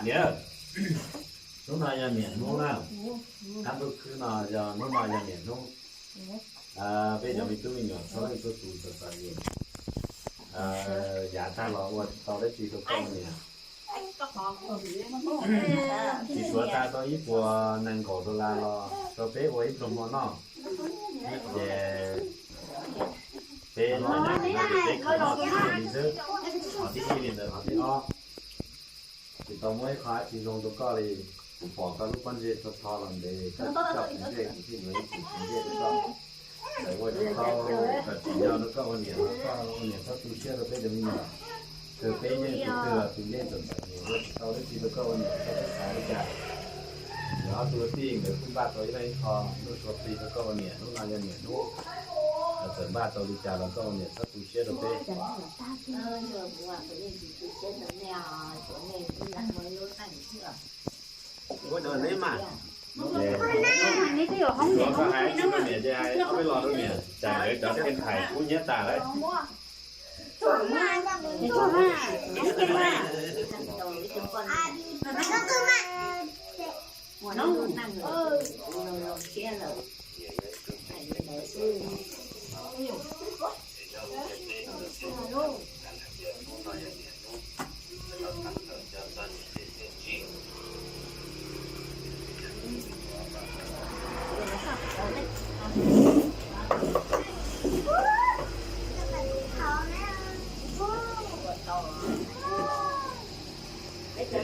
Niam, hnub no yog niam hnub na, qab ntuj khwb no yog hnub no yog niam hnub. Peb cov me tub me nyuam txhua leej txhua tus txom txom nyem, yav tag los ua tsis tau dab tsi rau koj ua niam. Tsis suav tag tau ib puas nees nkaum dollar los rau peb ua ib pluag hmo noj. Ces peb los nyob peb khaws noj tib li xwb, qhov thib ib li ntawd qhov thib ob. Tsis tau muab ib qho dab tsi zoo rau koj li. Kuv pom koj lub pob ntseg tho tho los ntev, koj tsis coj phoov ntsej kuv thiaj yuav ib txhis phoov ntsej rau koj. Txawm ua tsis tau, kom tsim nyog rau koj ua niam los koj ua niam txhob tu siab rau peb cov me nyuam. Kawg peb yeej tus twg los tus yeej txom txom nyem, ua tsis tau dab tsi rau koj ua niam, koj txhob xav li cas. Yog ob tug tij nkawd kuj npaj tau ib leeg ib qho nuj sua plig rau koj ua niam, hnub no yog niam hnub. Txawm npaj tau li cas los koj ua niam txhob tu siab rau peb. Ua rau neb mas. Koj hais tsis rau niam ces hais ob peb lo rau niam, tsam nkawd cov tej thais kub hnyiab tas lawm.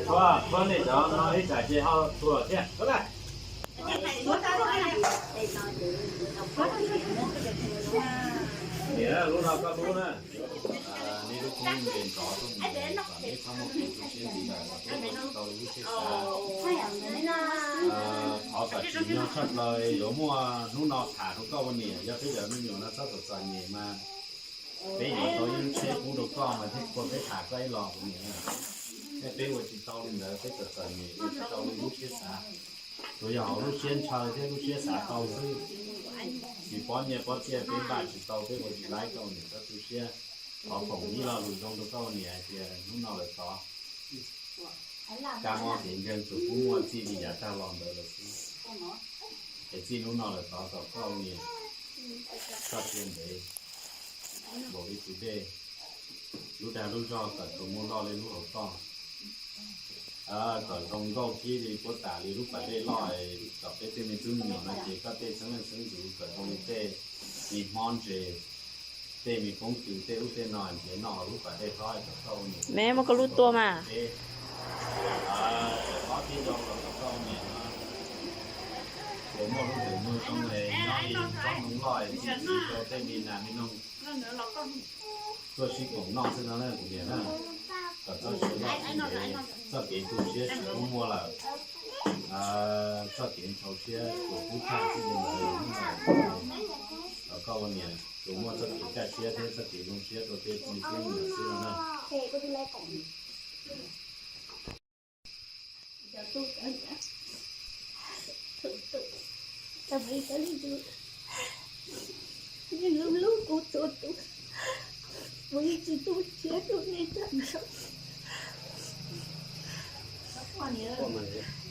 Tshuav, tshuav nej cov no ib tsam ces ho tuag thiab. Niam, lub no koj lub na. Nej lub koob npe nrov rau mus, kom neb txhob muaj kev tu siab ntxiv lawm, los peb ua tsis tau li lub siab xav. Thov kom tsim nyog tshaj plaws yuav muaj hnub no tham rau koj ua niam, yog peb cov me nyuam no txhob txom txom nyem mas peb yuav tau ib lub tsheb pub rau koj mas thiaj txhua peb tham koj ib los ua niam. Thiab peb ua tsis tau li ntawd, peb txom txom nyem ua tsis tau li lub siab xav. Tsuas yog hauv lub siab ntshaw thiab lub siab xav tau xwb. Tsis pob nyiaj pob txiaj peb npaj tsis tau, peb ua tsis laib, koj ua niam txhob tu siab. Thov foom ib lo lus zoo rau koj ua niam hais tias hnub no lawm tod, kab mob kev ntseeg tsuas pub muaj txij li yav tag los ntawd lawm xwb. Es txij hnub no lawm tod kom koj ua niam txoj sia ntev npaum li tus dej, lub dag lub zog kom tsuas muaj loj li lub hauv toj, kom zoo nkauj tib li puab tas li lub pas dej loj, kom peb tej me tub me nyuam no ces koj tej xeeb leej xeeb ntxwv kom zoo li tej me hmob ntses, tej me poob kws tej ub tej no nrhiav noj hauv lub pas dej hlob kom koj ua niam. Me muab koj lub tua mas. Txawm hlob thiab zoo los kom koj ua niam no tsuas muaj lub ntsws muag zoo es nyob li tsob ntoo loj es txi txiv rau tej me nas me noog tuaj sib koom noj xwb no na kuv niam na. Kom txoj sia loj txoj kev tu siab tsis pub muaj lawm, txoj kev ntshau siab tsuas pub tag xwb li ntawd. Kom koj ua niam tsuas muaj txoj kev kaj siab thiab txoj kev zoo siab rau peb txhua tus xwb no na.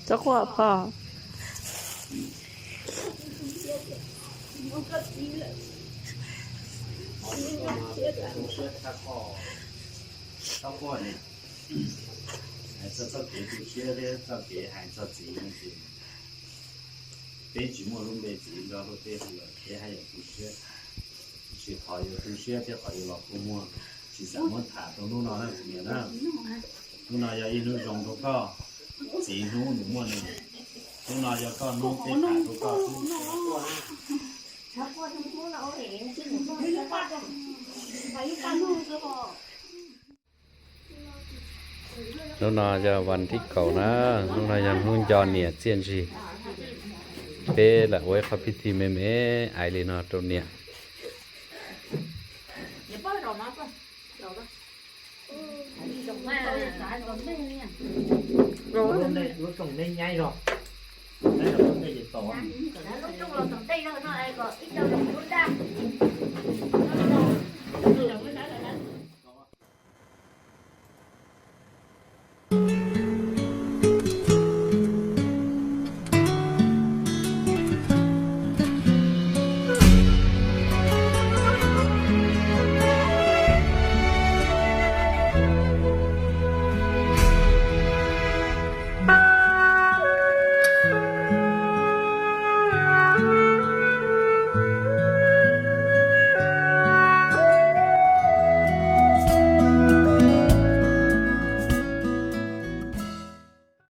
Txhob quaj pog. Txhob quaj, hais txog txoj kev tu siab thiab txoj kev hais txog txiv no ces peb tsis muaj lub npe txiv nrog rau peb hu lawm, peb haj yam tu siab. Tab sis qhov yuav tu siab thiab qhov yuav los kua muag tsis xav muab tham rau hnub no na kuv niam na. Hnub no yog ib hnub zoo rau koj, txiv hnub nws muaj nws. Hnub no yog koj hnub peb tham rau koj xwb. Hnub no yog vas thib kaum na, hnub no yog hnub nco niam txiaj ntsig. Peb lam ua ib qho pib thi me me aiv li no rau niam.